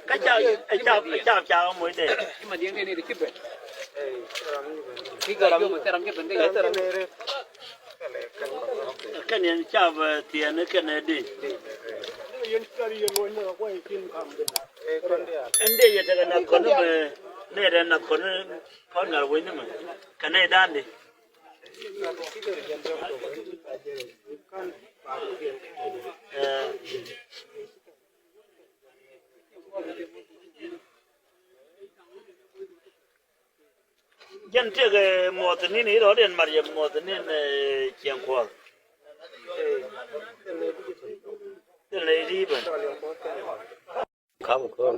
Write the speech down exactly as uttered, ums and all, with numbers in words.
Kä ca, ca, ca, ca moc dee. Ki gɔl jiom thil ram ci ben kä yom. Kɛn yɛn ca bɛ thiɛn kɛn ɛ di. Ɛn dee yɛ tekɛ na kɔn bɛ nɛ dɛ na kɔn kɔn ŋar wec ni mɛ kɛ nɛ dan di. Jɛn tëëkɛ muɔth ni̱n i̱ rɔɔdiɛn mat yɛ muɔth ni̱n ciɛŋ kuɔth. Thil nɛ i̱ ri̱i̱bɛn. Kam kɔn.